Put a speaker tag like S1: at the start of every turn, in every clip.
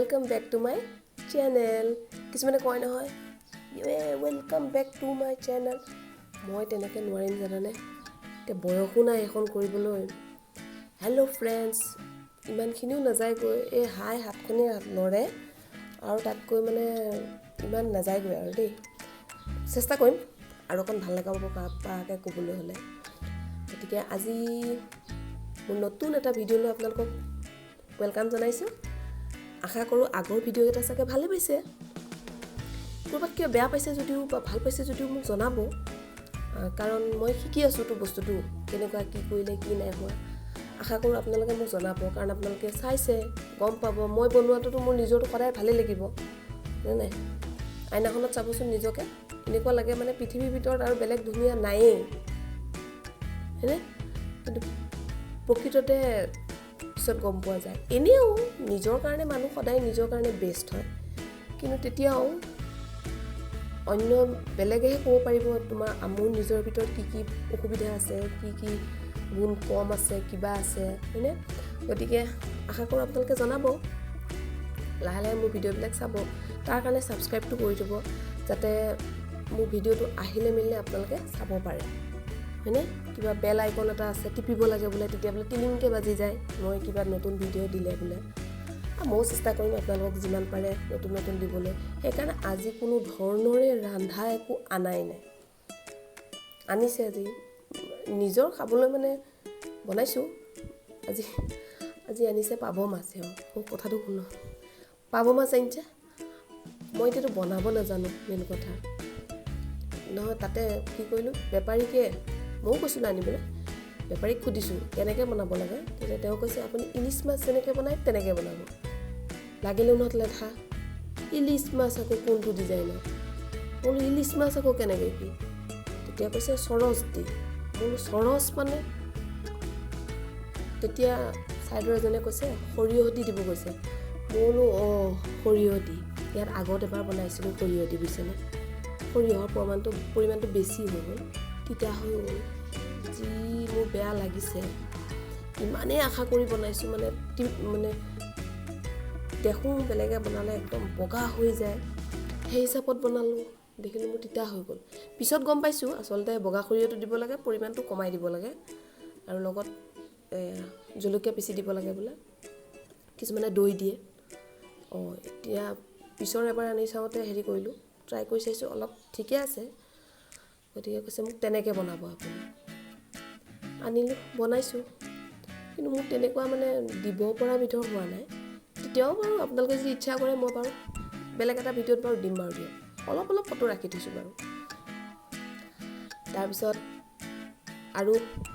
S1: Welcome back to my channel. কিছুমানে কয় নহয়, welcome back to my channel. মই তেনেকৈ নোৱাৰিম জানানে, এতিয়া বয়সো নাই সেইখন কৰিবলৈ। হেল্ল' ফ্ৰেণ্ডছ, ইমানখিনিও নাযায়গৈ, এই হাই হাতখনেই লৰে আৰু তাতকৈ মানে ইমান নাযায়গৈ আৰু দেই। চেষ্টা কৰিম আৰু অকণ ভাল লগাব পৰাকৈ ক'বলৈ হ'লে। গতিকে আজি মোৰ নতুন এটা ভিডিঅ'লৈ আপোনালোকক welcome জনাইছোঁ। আশা কৰোঁ আগৰ ভিডিঅ'কেইটা চাগে ভালেই পাইছে, ক'ৰবাত কিবা বেয়া পাইছে যদিও বা ভাল পাইছে যদিও মোক জনাব, কাৰণ মই শিকি আছোঁতো বস্তুটো কেনেকুৱা কি কৰিলে কি নাই হোৱা। আশা কৰোঁ আপোনালোকে মোক জনাব, কাৰণ আপোনালোকে চাইছে গম পাব। মই বনোৱাটোতো মোৰ নিজৰটো সদায় ভালেই লাগিব, হয়নে নাই? আইনাখনত চাবচোন নিজকে, এনেকুৱা লাগে মানে পৃথিৱীৰ ভিতৰত আৰু বেলেগ ধুনীয়া নায়েই, হয়নে? কিন্তু প্ৰকৃততে পিছত গম পোৱা যায়। এনেও নিজৰ কাৰণে মানুহ সদায় নিজৰ কাৰণে বেষ্ট হয়, কিন্তু তেতিয়াও অন্য বেলেগেহে ক'ব পাৰিব তোমাৰ মোৰ নিজৰ ভিতৰত কি কি অসুবিধা আছে, কি কি গুণ কম আছে, কিবা আছে, হয়নে? গতিকে আশা কৰোঁ আপোনালোকে জনাব, লাহে লাহে মোৰ ভিডিঅ'বিলাক চাব। তাৰ কাৰণে ছাবস্ক্ৰাইবটো কৰি থ'ব, যাতে মোৰ ভিডিঅ'টো আহিলে মেলিলে আপোনালোকে চাব পাৰে, হয়নে? কিবা বেল আইকন এটা আছে, টিপিব লাগে বোলে, তেতিয়া বোলে টিলিংকৈ বাজি যায় মই কিবা নতুন ভিডিঅ' দিলে বোলে। ময়ো চেষ্টা কৰিম আপোনালোকক যিমান পাৰে নতুন নতুন দিবলৈ। সেইকাৰণে আজি কোনো ধৰণৰে ৰন্ধা একো আনাই নাই, আনিছে আজি নিজৰ খাবলৈ মানে বনাইছোঁ। আজি আজি আনিছে পাভ মাছ। মোৰ কথাটো শুনক, পাভ মাছ আনিছে। মই এতিয়াতো বনাব নাজানো, মেইন কথা নহয়। তাতে কি কৰিলোঁ, বেপাৰীকে ময়ো কৈছিলোঁ আনিবলৈ, বেপাৰীক সুধিছোঁ কেনেকৈ বনাব লাগে। তেতিয়া তেওঁ কৈছে আপুনি ইলিচ মাছ যেনেকৈ বনায় তেনেকৈ বনাব, লাগিলেও not লেঠা। ইলিচ মাছ আকৌ কোনটো ডিজাইনৰ? বোলো ইলিচ মাছ আকৌ কেনেকৈ কি? তেতিয়া কৈছে চৰচ দি। বোলো চৰচ মানে? তেতিয়া ছাইডৰ এজনে কৈছে সৰিয়হ দি দিব কৈছে। বোলো অঁ সৰিয়হ দি, ইয়াত আগত এবাৰ বনাইছিলোঁ সৰিয়হ দি, বুজিছেনে? সৰিয়হৰ পৰিমাণটো বেছি হৈ গ'ল, তিতা হৈ গ'ল, যি মোৰ বেয়া লাগিছে। ইমানেই আশা কৰি বনাইছোঁ, মানে মানে দেখোঁ বেলেগে বনালে একদম বগা হৈ যায়, সেই হিচাপত বনালোঁ, দেখিলোঁ মোৰ তিতা হৈ গ'ল। পিছত গম পাইছোঁ আচলতে বগা সৰিয়হটো দিব লাগে, পৰিমাণটো কমাই দিব লাগে, আৰু লগত জলকীয়া পিচি দিব লাগে বোলে, কিছুমানে দৈ দিয়ে। অঁ এতিয়া পিছৰ এবাৰ আনি চাওঁতে হেৰি কৰিলোঁ, ট্ৰাই কৰি চাইছোঁ, অলপ ঠিকে আছে। গতিকে কৈছে মোক তেনেকৈ বনাব আপুনি। আনিলোঁ, বনাইছোঁ, কিন্তু মোক তেনেকুৱা মানে দিব পৰা বিধৰ হোৱা নাই। তেতিয়াও বাৰু আপোনালোকে যদি ইচ্ছা কৰে মই বাৰু বেলেগ এটা ভিডিঅ'ত বাৰু দিম বাৰু দিয়ক, অলপ অলপ ফটো ৰাখি থৈছোঁ বাৰু। তাৰপিছত আৰু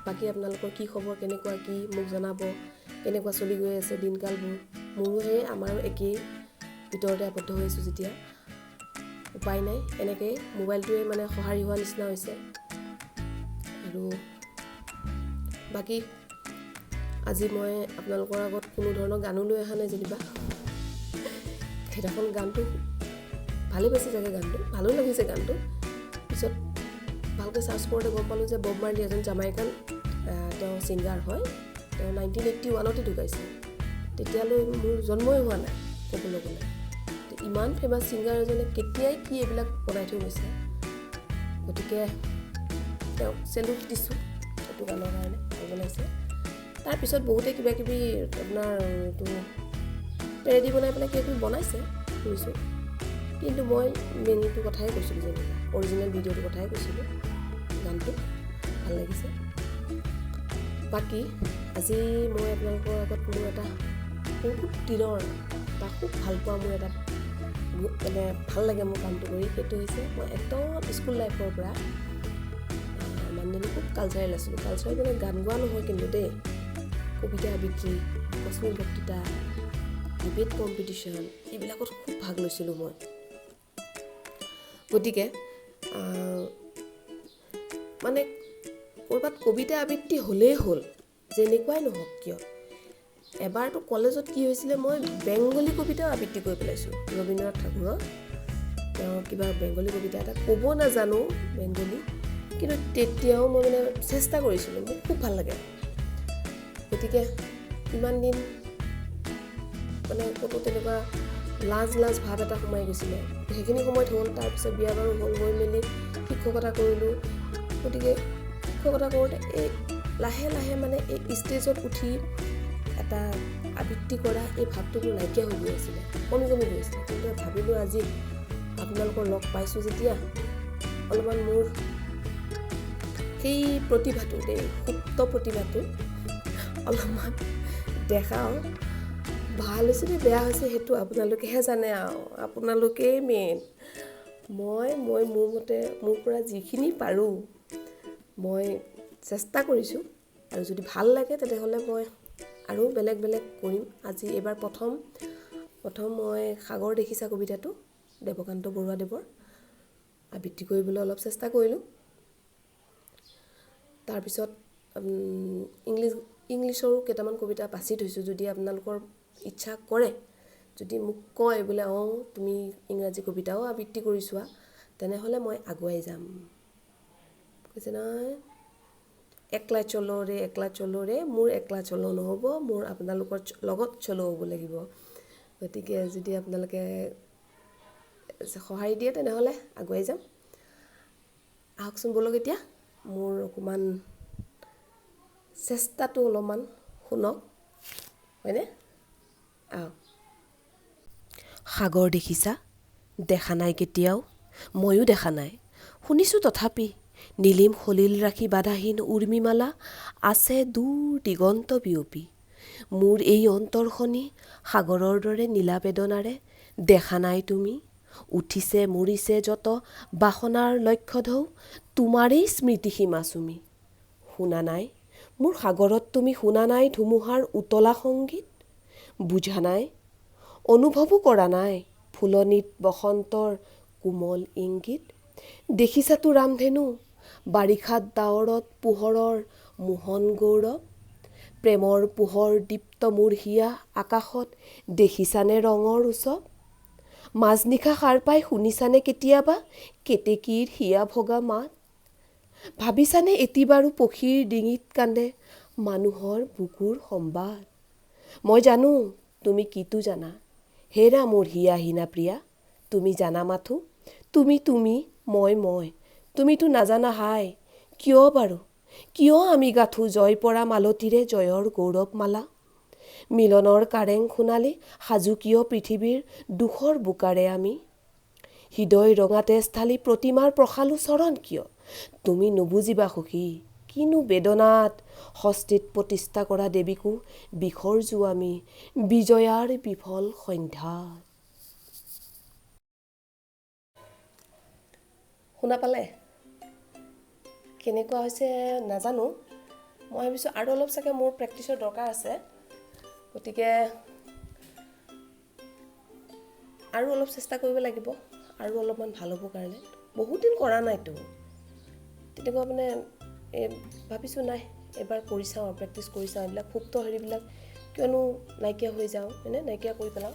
S1: বাকী আপোনালোকৰ কি খবৰ, কেনেকুৱা কি মোক জনাব, কেনেকুৱা চলি গৈ আছে দিনকালবোৰ। মোৰো সেই আমাৰো একেই ভিতৰতে আবদ্ধ হৈ আছোঁ যেতিয়া, উপায় নাই, এনেকৈয়ে মোবাইলটোৱে মানে সঁহাৰি হোৱা নিচিনা হৈছে। আৰু বাকী আজি মই আপোনালোকৰ আগত কোনো ধৰণৰ গানো লৈ অহা নাই যেনিবা। সেইদিনাখন গানটো ভালেই পাইছে চাগে, গানটো ভালো লাগিছে গানটো। পিছত ভালকৈ চাৰ্চ কৰোঁতে গম পালোঁ যে বব মাৰ্লি এজন জামাইকান তেওঁ ছিংগাৰ হয়। তেওঁ 1981তে ঢুকাইছিল, তেতিয়ালৈ মোৰ জন্মই হোৱা নাই ক'বলৈ গ'লে। ইমান ফেমাছ ছিংগাৰ এজনে কেতিয়াই কি এইবিলাক বনাই থৈ গৈছে। গতিকে তেওঁক চেলুট দিছোঁ এইটো গানৰ কাৰণে, ভাল বনাইছে। তাৰপিছত বহুতে কিবা কিবি আপোনাৰ এইটো পেৰেডি বনাই পেলাই কিবা কিবি বনাইছে শুনিছোঁ, কিন্তু মই মেইনটো কথাই কৈছিলোঁ যেনিবা, অৰিজিনেল ভিডিঅ'টোৰ কথাই কৈছিলোঁ। গানটো ভাল লাগিছে। বাকী আজি মই আপোনালোকৰ আগত মোৰ এটা বহুত দিনৰ এটা খুব ভালপোৱা মোৰ এটা মানে ভাল লাগে মোৰ কামটো কৰি, সেইটো হৈছে মই একদম স্কুল লাইফৰ পৰা মানুহজনী খুব কালচাৰেল আছিলোঁ। কালচাৰেল মানে গান গোৱা নহয় কিন্তু দেই, কবিতা আবৃত্তি, আকস্মিক বক্তৃতা, ডিবেট কম্পিটিশ্যন এইবিলাকত খুব ভাগ লৈছিলোঁ মই। গতিকে মানে ক'ৰবাত কবিতা আবৃত্তি হ'লেই হ'ল, যেনেকুৱাই নহওক কিয়। এবাৰতো কলেজত কি হৈছিলে, মই বেংগলী কবিতাও আবৃত্তি কৰি পেলাইছোঁ, ৰবীন্দ্ৰনাথ ঠাকুৰৰ তেওঁৰ কিবা বেংগলী কবিতা এটা, ক'ব নাজানো বেংগলী, কিন্তু তেতিয়াও মই মানে চেষ্টা কৰিছিলোঁ, মোক খুব ভাল লাগে। গতিকে ইমান দিন মানে ক'তো তেনেকুৱা লাজ লাজ ভাৱ এটা সোমাই গৈছিলে। সেইখিনি সময়ত হ'ল, তাৰপিছত বিয়া বাৰু হ'ল, হৈ মেলি শিক্ষকতা কৰিলোঁ। গতিকে শিক্ষকতা কৰোঁতে এই লাহে লাহে মানে এই ষ্টেজত উঠি এটা আবৃত্তি কৰা এই ভাৱটো মোৰ নাইকিয়া হৈ গৈ আছিলে, কমি কমি গৈ আছিলে। কিন্তু ভাবিলোঁ আজি আপোনালোকৰ লগ পাইছোঁ যেতিয়া অলপমান মোৰ সেই প্ৰতিভাটো দেই, সুপ্ত প্ৰতিভাটো অলপমান দেখাওঁ। ভাল হৈছে নে বেয়া হৈছে সেইটো আপোনালোকেহে জানে আৰু, আপোনালোকেই মেইন। মই মই মোৰ মতে মোৰ পৰা যিখিনি পাৰোঁ মই চেষ্টা কৰিছোঁ, আৰু যদি ভাল লাগে তেনেহ'লে মই আৰু বেলেগ বেলেগ কৰিম। আজি এইবাৰ প্ৰথম প্ৰথম মই সাগৰ দেখিছা কবিতাটো দেৱকান্ত বৰুৱাদেৱৰ আবৃত্তি কৰিবলৈ অলপ চেষ্টা কৰিলোঁ। তাৰপিছত ইংলিছৰো কেইটামান কবিতা বাছি থৈছোঁ, যদি আপোনালোকৰ ইচ্ছা কৰে, যদি মোক কয় বোলে অঁ তুমি ইংৰাজী কবিতাও আবৃত্তি কৰি চোৱা, তেনেহ'লে মই আগুৱাই যাম। কৈছে নহয় একলা চলো ৰে একলা চলো ৰে, মোৰ একলা চলো নহ'ব, মোৰ আপোনালোকৰ লগত চলো হ'ব লাগিব। গতিকে যদি আপোনালোকে সঁহাৰি দিয়ে তেনেহ'লে আগুৱাই যাম। আহকচোন ব'লক, এতিয়া মোৰ অকণমান চেষ্টাটো অলপমান শুনক, হয়নে? আহক। সাগৰ দেখিছা? দেখা নাই কেতিয়াও, ময়ো দেখা নাই, শুনিছোঁ তথাপি। নীলিম সলিল ৰাখি বাধাহীন উৰ্মিমালা আছে দূৰ দিগন্ত বিয়পি। মোৰ এই অন্তৰখনি সাগৰৰ দৰে নীলা বেদনাৰে দেখা নাই তুমি? উঠিছে মৰিছে যত বাসনাৰ লক্ষ্য ঢৌ, তোমাৰেই স্মৃতি সীমা চুমি। শুনা নাই মোৰ সাগৰত তুমি, শুনা নাই ধুমুহাৰ উতলা সংগীত? বুজা নাই, অনুভৱো কৰা নাই ফুলনিত বসন্তৰ কোমল ইংগিত? দেখিছাতো ৰামধেনু বাৰিষাত ডাৱৰত পোহৰৰ মোহন গৌৰৱ, প্ৰেমৰ পোহৰ দীপ্ত মোৰ হিয়া আকাশত দেখিছানে ৰঙৰ উৎসৱ? মাজনিশা সাৰ পাই শুনিছানে কেতিয়াবা কেতেকীৰ হিয়া ভগা মাত? ভাবিছানে এটি বাৰু পক্ষীৰ ডিঙিত কান্দে মানুহৰ বুকুৰ সম্বাদ? মই জানো তুমি কিটো জানা, হেৰা মোৰ হিয়াহীনা প্ৰিয়া, তুমি জানা মাথো তুমি তুমি মই মই, তুমিতো নাজানা হায় কিয় বাৰু, কিয় আমি গাথো জয় পৰা মালতীৰে জয়ৰ গৌৰৱমালা? মিলনৰ কাৰেং সোণালী সাজু কিয় পৃথিৱীৰ দুখৰ বোকাৰে আমি? হৃদয় ৰঙা তেজ ঢালি প্ৰতিমাৰ প্ৰসালো চৰণ কিয়? তুমি নুবুজিবা সখী কিনো বেদনাত হস্তিত প্ৰতিষ্ঠা কৰা দেৱীকো বিসৰ্জো আমি বিজয়াৰ বিফল সন্ধ্যাত। শুনা পালে? কেনেকুৱা হৈছে নাজানো, মই ভাবিছোঁ আৰু অলপ চাগে মোৰ প্ৰেক্টিচৰ দৰকাৰ আছে, গতিকে আৰু অলপ চেষ্টা কৰিব লাগিব আৰু অলপমান ভাল হ'ব কাৰণে। বহুত দিন কৰা নাইতো তেনেকুৱা, মানে এই ভাবিছোঁ নাই এবাৰ কৰি চাওঁ আৰু প্ৰেক্টিচ কৰি চাওঁ, এইবিলাক সুপ্ত হেৰিবিলাক কিয়নো নাইকিয়া হৈ যাওঁ, হয়নে, নাইকিয়া কৰি পেলাওঁ।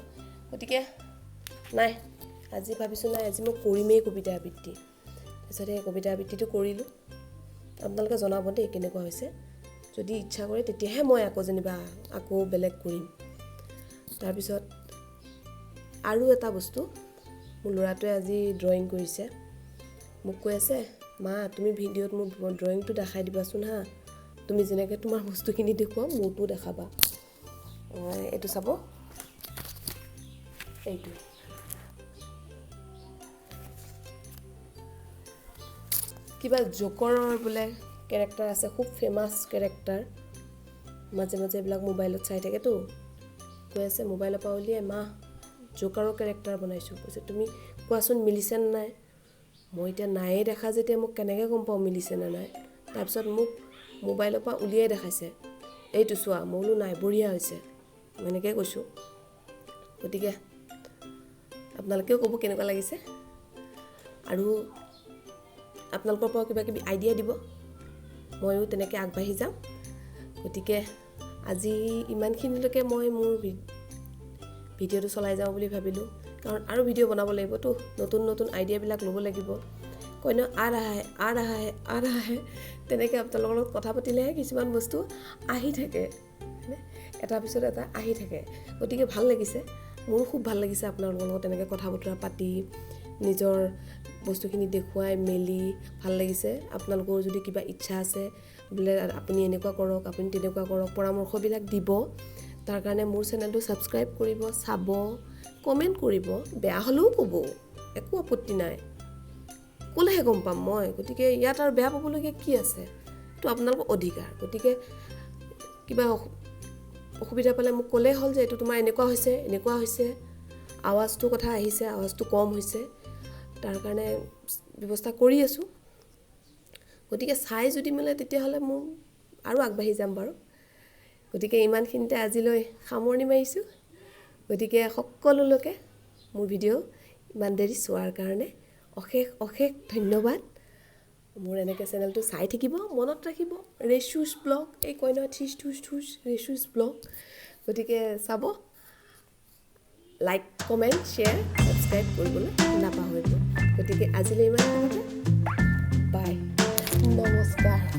S1: গতিকে নাই আজি ভাবিছোঁ নাই আজি মই কৰিমেই কবিতা আবৃত্তি। তাৰপিছত এই কবিতা আবৃত্তিটো কৰিলোঁ। আপোনালোকে জনাব দেই কেনেকুৱা হৈছে, যদি ইচ্ছা কৰে তেতিয়াহে মই আকৌ যেনিবা আকৌ বেলেগ কৰিম। তাৰপিছত আৰু এটা বস্তু, মোৰ ল'ৰাটোৱে আজি ড্ৰয়িং কৰিছে, মোক কৈ আছে মা তুমি ভিডিঅ'ত মোৰ ড্ৰয়িংটো দেখাই দিবাচোন হা, তুমি যেনেকৈ তোমাৰ বস্তুখিনি দেখুওৱা মোৰটোও দেখাবা। এইটো চাব, এইটো কিবা জোকৰৰ বোলে কেৰেক্টাৰ আছে, খুব ফেমাছ কেৰেক্টাৰ, মাজে মাজে এইবিলাক মোবাইলত চাই থাকেতো, কৈ আছে মোবাইলৰ পৰা উলিয়াই মা জোকাৰৰ কেৰেক্টাৰ বনাইছোঁ। কৈছে তুমি কোৱাচোন মিলিছেনে নাই? মই এতিয়া নায়ে দেখা যেতিয়া মোক কেনেকৈ গম পাওঁ মিলিছেনে নাই? তাৰপিছত মোক মোবাইলৰ পৰা উলিয়াই দেখাইছে, এইটো চোৱা। মই বোলো নাই বঢ়িয়া হৈছে, মই এনেকৈ কৈছোঁ। গতিকে আপোনালোকেও ক'ব কেনেকুৱা লাগিছে, আৰু আপোনালোকৰ পৰাও কিবা কিবি আইডিয়া দিব, ময়ো তেনেকৈ আগবাঢ়ি যাম। গতিকে আজি ইমানখিনিলৈকে মই মোৰ ভিডিঅ'টো চলাই যাওঁ বুলি ভাবিলোঁ, কাৰণ আৰু ভিডিঅ' বনাব লাগিবতো, নতুন নতুন আইডিয়াবিলাক ল'ব লাগিব। কয় ন আ ৰাহা হে আ ৰাহা হে আ ৰাহা হে, তেনেকৈ আপোনালোকৰ লগত কথা পাতিলেহে কিছুমান বস্তু আহি থাকে, হয়নে, এটাৰ পিছত এটা আহি থাকে। গতিকে ভাল লাগিছে। মোৰো খুব ভাল লাগিছে আপোনালোকৰ লগত তেনেকৈ কথা বতৰা পাতি, নিজৰ বস্তুখিনি দেখুৱাই মেলি ভাল লাগিছে। আপোনালোকৰো যদি কিবা ইচ্ছা আছে, বোলে আপুনি এনেকুৱা কৰক, আপুনি তেনেকুৱা কৰক, পৰামৰ্শবিলাক দিব। তাৰ কাৰণে মোৰ চেনেলটো ছাবস্ক্ৰাইব কৰিব, চাব, কমেণ্ট কৰিব, বেয়া হ'লেও ক'ব, একো আপত্তি নাই, ক'লেহে গম পাম মই। গতিকে ইয়াত আৰু বেয়া পাবলগীয়া কি আছে? এইটো আপোনালোকৰ অধিকাৰ। গতিকে কিবা অসুবিধা পালে মোক ক'লেই হ'ল যে এইটো তোমাৰ এনেকুৱা হৈছে, এনেকুৱা হৈছে, আৱাজটোৰ কথা আহিছে, আৱাজটো কম হৈছে, তাৰ কাৰণে ব্যৱস্থা কৰি আছোঁ। গতিকে চাই যদি মানে তেতিয়াহ'লে মোৰ আৰু আগবাঢ়ি যাম বাৰু। গতিকে ইমানখিনিতে আজিলৈ সামৰণি মাৰিছোঁ। গতিকে সকলোলৈকে মোৰ ভিডিঅ' ইমান দেৰি চোৱাৰ কাৰণে অশেষ অশেষ ধন্যবাদ। মোৰ এনেকৈ চেনেলটো চাই থাকিব, মনত ৰাখিব, ৰেচুছ ব্লগ, এই কয় নহয় থিচ থুচ থুচ ৰেচুছ ব্লগ। গতিকে চাব, লাইক, কমেণ্ট, শ্বেয়াৰ, ছাবস্ক্ৰাইব কৰিবলৈ নাপাহৰিব। গতিকে আজিলৈ ইমানখিনিতে, বাই, নমস্কাৰ।